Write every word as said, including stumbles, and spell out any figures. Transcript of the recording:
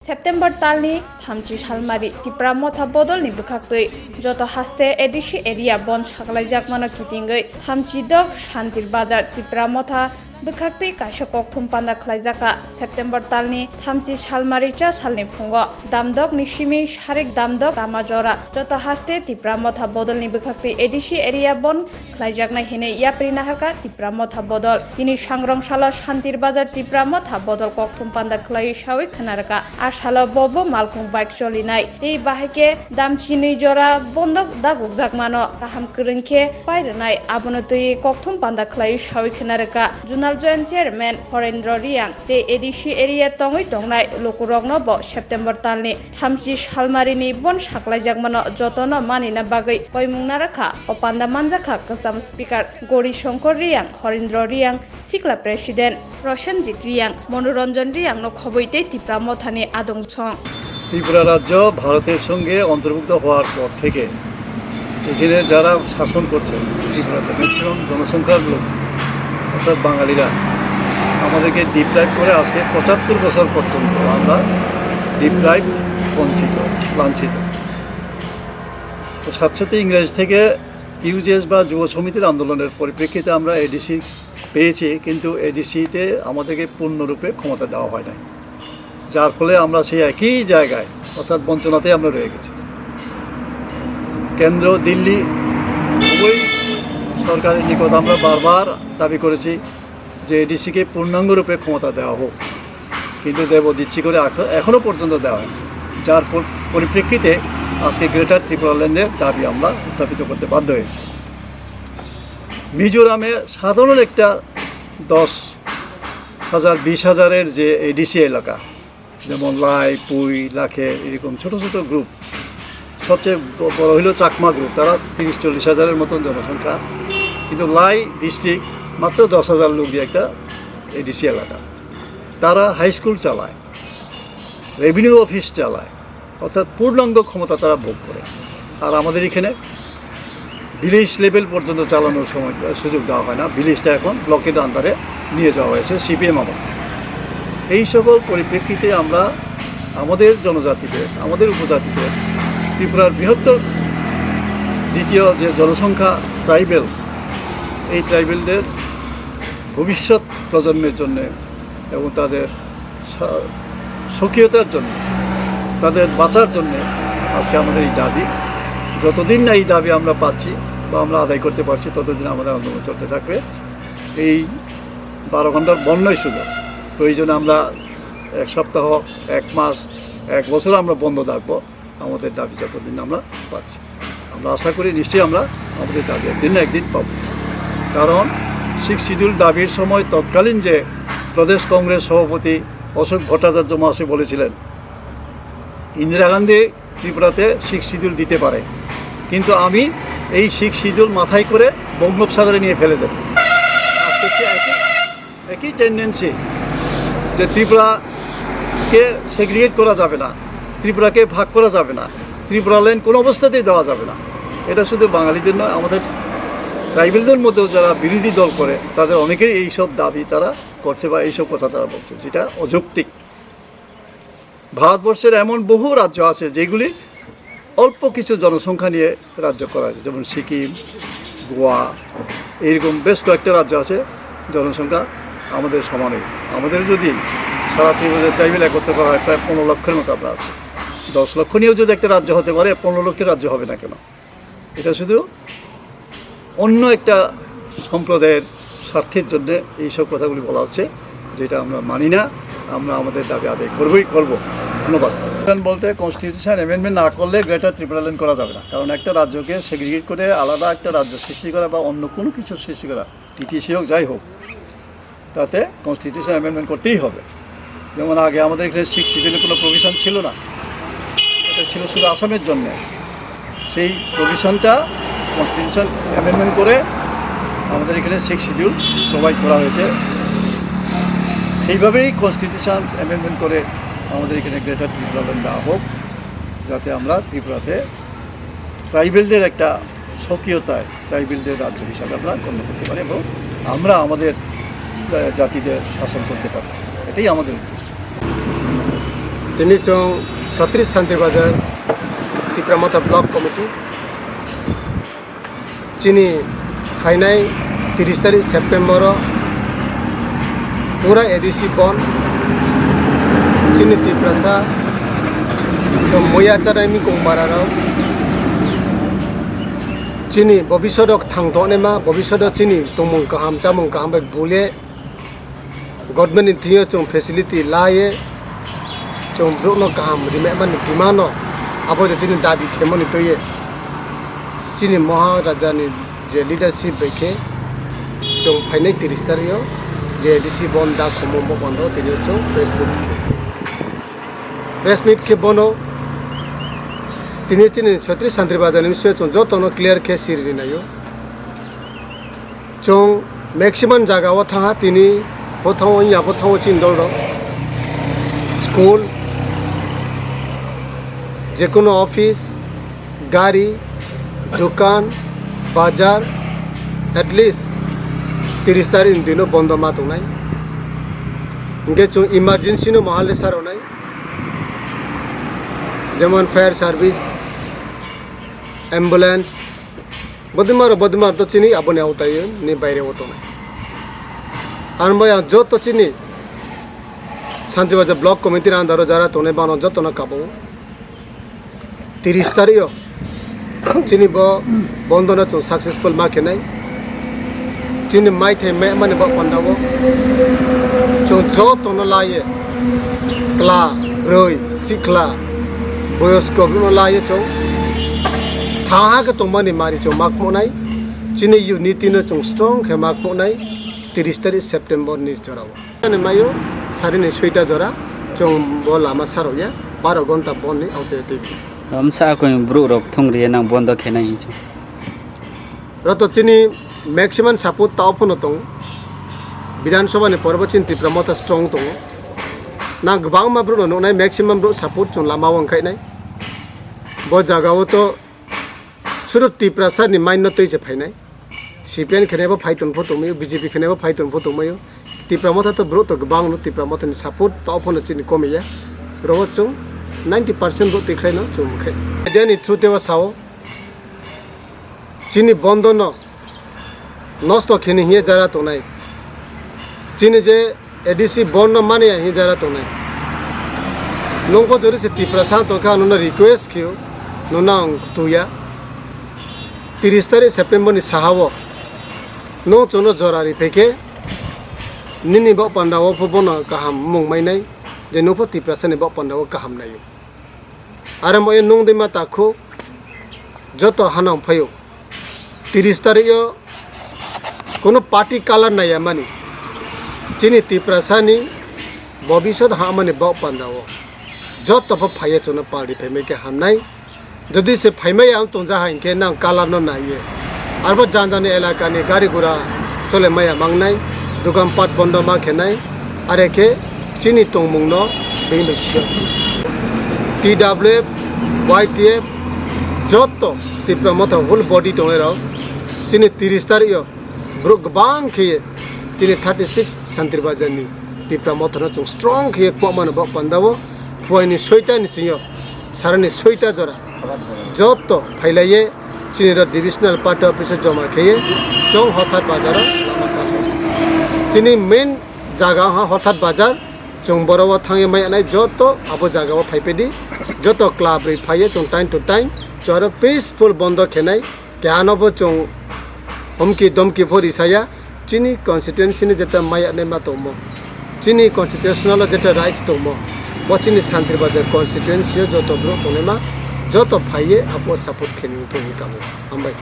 September talni thamchi salmari Tipra Motha bodolni bwkhaktwi joto haste A D C area bon saklaijakmano kitingwi thamchi dok Shantir Bazar Tipra Motha bwkhaktwi kaisa kokthum panda khlaijakha. September talni thamchi salmari cha salni phungo damdokni simi sarik damdok lama jora joto haste Tipra Motha bodolni bwkhaktwi A D C area bon khlaijaknai hinwi yapri naharkha Tipra Motha bodol. Tini sangrong salo Shantir Bazar Tipra Motha bodol kokthum panda khlaiwi sawi khwnarwkha. A salo bobo malkhung bike cholinai tei bahai khe damchinwi jora bondok dagukjakmano kaham kwrwng khe pairwnai, abono twiwi kokthum panda khlaiwi sawi khwnarwkha. Zonal Joint Chairman Horendra Reang tei A D C area tongwi tongnai lukurokno bo September talni thamchi salmarini bon saklaijakmano jotono manina bagwi koimung narwkha. O panda manjakha kwcham speaker Gori Shankar Reang, Horendra Reang, sikla president Roshanjit Reang, Monoranjan Reangno khobwi tei Tipra Mothani adong song. Tripura রাজ্য ভারতের সঙ্গে অন্তর্ভুক্ত হওয়ার পর থেকে এখানে যারা শাসন করছে ত্রিপুরাতে ম্যাক্সিমাম জনসংখ্যার লোক, অর্থাৎ বাঙালিরা, আমাদেরকে ডিপ্রাইভ করে আজকে পঁচাত্তর বছর পর্যন্ত আমরা ডিপ্রাইভ, বঞ্চিত, লাঞ্ছিত। তো সাতষট্টি ইংরেজ থেকে ইউজিএস বা যুব সমিতির আন্দোলনের পরিপ্রেক্ষিতে আমরা এডিসি পেয়েছি, কিন্তু এডিসিতে আমাদেরকে পূর্ণরূপে ক্ষমতা দেওয়া হয় নাই, যার ফলে আমরা সেই একই জায়গায়, অর্থাৎ বঞ্চনাতেই আমরা রয়ে গেছি। কেন্দ্র দিল্লি উভয় সরকারের নিকট আমরা বারবার দাবি করেছি যে এডিসিকে পূর্ণাঙ্গ রূপে ক্ষমতা দেওয়া হোক, কিন্তু দেব দিচ্ছি করে এখ-, এখনো পর্যন্ত দেওয়া হয়নি, যার পর-, পরিপ্রেক্ষিতে আজকে গ্রেটার ত্রিপুরাল্যান্ডের দাবি আমরা উত্থাপিত করতে বাধ্য হয়েছি। মিজোরামে সাধারণ একটা দশ হাজার, বিশ হাজারের যে এডিসি এলাকা, যেমন লাই, পুই, লাখে, এরকম ছোট ছোট গ্রুপ, সবচেয়ে ব-, বড় হইল চাকমা গ্রুপ, তারা তিরিশ চল্লিশ হাজারের মতন জনসংখ্যা, কিন্তু লাই ডিস্ট্রিক্ট মাত্র দশ হাজার লোক দিয়ে একটা এডিসি এলাকা। তারা হাই স্কুল চালায়, রেভিনিউ অফিস চালায়, অর্থাৎ পূর্ণাঙ্গ ক্ষমতা তারা ভোগ করে। আর আমাদের এখানে ভিলেজ লেভেল পর্যন্ত চালানোর সময়, সুযোগ দেওয়া হয় না। ভিলেজটা এখন ব্লকের আন্ডারে নিয়ে যাওয়া হয়েছে সিপিএম আমল। এই সকল পরিপ্রেক্ষিতে আমরা আমাদের জনজাতিদের, আমাদের উপজাতিদের, ত্রিপুরার বৃহত্তর দ্বিতীয় যে জনসংখ্যা ট্রাইবেল, এই ট্রাইবেলদের ভবিষ্যৎ প্রজন্মের জন্য এবং তাদের স্বা-, স্বকীয়তার জন্য, তাদের বাঁচার জন্য আজকে আমাদের এই দাবি। যতদিন না এই দাবি আমরা পাচ্ছি বা আমরা আদায় করতে পারছি, ততদিন আমাদের আন্দোলন চলতে থাকবে। এই বারো ঘন্টার বন্ধ নয় শুধু, প্রয়োজনে আমরা এক সপ্তাহ, এক মাস, এক বছর আমরা বন্ধ থাকবো। আমাদের দাবি যতদিন আমরা পাচ্ছি, আমরা আশা করি নিশ্চয়ই আমরা আমাদের দাবি একদিন না একদিন পাবো। কারণ সিক্স শিডিউল দাবির সময় তৎকালীন যে প্রদেশ কংগ্রেস সভাপতি অশোক ভট্টাচার্য মহাশয় বলেছিলেন, ইন্দিরা গান্ধী ত্রিপুরাতে সিক্স শিডিউল দিতে পারে, কিন্তু আমি এই সিক্স শিডিউল মাথায় করে বঙ্গোপসাগরে নিয়ে ফেলে দেব। আজকে কি একই একই টেন্ডেন্সি যে ত্রিপুরাকে সেগ্রিগেট করা যাবে না, ত্রিপুরাকে ভাগ করা যাবে না, ত্রিপুরাল্যান্ড কোনো অবস্থাতেই দেওয়া যাবে না। এটা শুধু বাঙালিদের নয়, আমাদের ট্রাইবেলদের মধ্যেও যারা বিরোধী দল করে, তাদের অনেকেরই এইসব দাবি তারা করছে বা এইসব কথা তারা বলছে, যেটা অযৌক্তিক। ভারতবর্ষের এমন বহু রাজ্য আছে যেগুলি অল্প কিছু জনসংখ্যা নিয়ে রাজ্য করা হয়েছে, যেমন সিকিম, গোয়া, এইরকম বেশ কয়েকটা রাজ্য আছে জনসংখ্যা আমাদের সমানই। আমাদের যদি সারা ত্রিপুরা ট্রাইবেল একত্র করা হয়, প্রায় পনেরো লক্ষের মতো আমরা আছি। দশ লক্ষ নিয়েও যদি একটা রাজ্য হতে পারে, পনেরো লক্ষের রাজ্য হবে না কেন? এটা শুধু অন্য একটা সম্প্রদায়ের স্বার্থের জন্য এইসব কথাগুলি বলা হচ্ছে, যেটা আমরা মানি না। আমরা আমাদের দাবি আদায় করবই করব। ধন্যবাদ। বলতে কনস্টিটিউশন অ্যামেন্ডমেন্ট না করলে গ্রেটার ত্রিপুরাল্যান্ড করা যাবে না, কারণ একটা রাজ্যকে সেগ্রিগেট করে আলাদা একটা রাজ্য সৃষ্টি করা বা অন্য কোনো কিছু সৃষ্টি করা, টিটিসি হোক, যাই হোক, তাতে কনস্টিটিউশন অ্যামেন্ডমেন্ট করতেই হবে। যেমন আগে আমাদের এখানে সিক্স শিডিউলের কোনো প্রভিশন ছিল না, এটা ছিল শুধু আসামের জন্য। সেই প্রভিশনটা কনস্টিটিউশন অ্যামেন্ডমেন্ট করে আমাদের এখানে সিক্স শিডিউল প্রোভাইড করা হয়েছে। সেইভাবেই কনস্টিটিউশন অ্যামেন্ডমেন্ট করে আমাদের এখানে গ্রেটার ত্রিপুরাল্যান্ড দেওয়া হোক, যাতে আমরা ত্রিপুরাতে ট্রাইবেলদের একটা স্বকীয়তায় ট্রাইবেলদের রাজ্য হিসাবে আমরা গণ্য করতে পারি এবং আমরা আমাদের, আহ, জাতিদের শাসন করতে পারি। এটাই আমাদের উদ্দেশ্য। Tini chwng Chhatris Santir Bazar Tipra Motha Block Committee chini phainai tris tarik September o pura A D C bon. Chini Tiprasa chwng muya chanai mikung bara rok chini bobisodok thang tongnai ma, bobisodo chini tongmung kaham chamung kaham bai bule. Government ni thing o chwng facility la ye, chwng borok no kaham rimani demand no, abo je chini dabi khemani twi ye. Chini Maharaja ni je leadership bai khe chwng phainai tris tarik o je A D C bon da khomo mo bondo tini chwng press meet khe. Press meet khe bono tini chini Chhatris Santir Bazar ni bising chwng joto no clear khe siri naio. Chwng maximum jaga o thangha tini, bo thango wngya, bo thango chini dol rok. School, jekono office, gari, dukan, bazar, at least tris tarik ni dino bondo ma tongnai. Hingke chwng emergency no mahal le saronai, jemon fire service, ambulance, Bodimaro, bodimar to chini aboni autai ni baire o tongnai. Ang bai ang joto chini Santir Bazar Block Committee ni under o jara tongnai bano joto no kabo. Tris tarik o chini bo bondo no chwng successful ma khenai. Chini mai thai mai mani bo panda o chwng joto no lai ye. Kla, broi, sikla, boyosko no lai ye chwng. Thaha khe tongmani mari chwng mak monai, chini unity no chwng strong khe mak monai, tris tarik September ni jora o. Ani mayo, sari ni soita jora, chwng bo lama sarok ya, baro gonta bon ni auto twi. Amsa akoi borok rok thung riya nang bondo khenai hinwi. Roto chini maximum support tao phano tong. Bidhan Sabha ni porbo chini Tipra Motha strong tongo. Nang kwbangma borok no nuknai maximum borok support chwng lama o wngkhainai. Bo jaga o to suru Tiprasa ni mind no twi se phainai. C P M khenai bo phai tong pho tongmai, B J P khenai bo phai tong pho tongmai. Tipra Motha to borok to kwbang no Tipra Motha ni support tao phano chini komiya. Robo chwng ninety percent borok twi khlai no chwng khai. Media ni through te o sao. Chini bondo no nosto khini hiye jara tongnai. Chini je A D C bondo mani ya hiye jara tongnai. Nungko jori se Tiprasa tongkha nono request khiyo, nono ang tuya. Tris tarik September ni sahao nung chono jora ri phaikhe nini bok panda o pho bono kaham mung mainai, je nung pho Tiprasa ni bok panda o kaham naio. Aro mo nung dima takhuk joto hanang phaio. Tris tarik o kono party color naiya mani. Chini Tiprasa ni bobisot hamani bok panda o. Joto pho phaiya chono party phaimai khe hamnai. Jodi se phaimai ang tongja ha hinkhe nang color no naiye. Arbo jani jani elaka ni gari gura chole maya mangnai, dukan pat bondo ma khenai, are khe chini tongmung no bini bai sio. T W F, Y T F, joto Tipra Motha whole body tongnai rok chini tris tarik o borok kwbang khe chini thirty six Santir Bazar ni Tipra Motha no chwng strong khe kwmano bok panda o phuaini soita ni sing o sarani soita jora joto phailaiye chini ro divisional party office o joma kheye chwng Hothat Bazar o lama kaso. Chini main jaga ha Hothat Bazar, chwng boro o thangwi maya nai joto abo jaga o phai pedi, joto club rwi phaiye chwng time to time chwng aro peaceful bondo khenai, keha no bo chwng humki domki pho risaya. Chini constituency ni jeta maya nai ma tongmo, chini constitutional o jeta rights tongmo, bo chini Santir Bazar constituency o joto borok tongnai ma, joto phaiye abo support khe nung thung kamo. Hambai.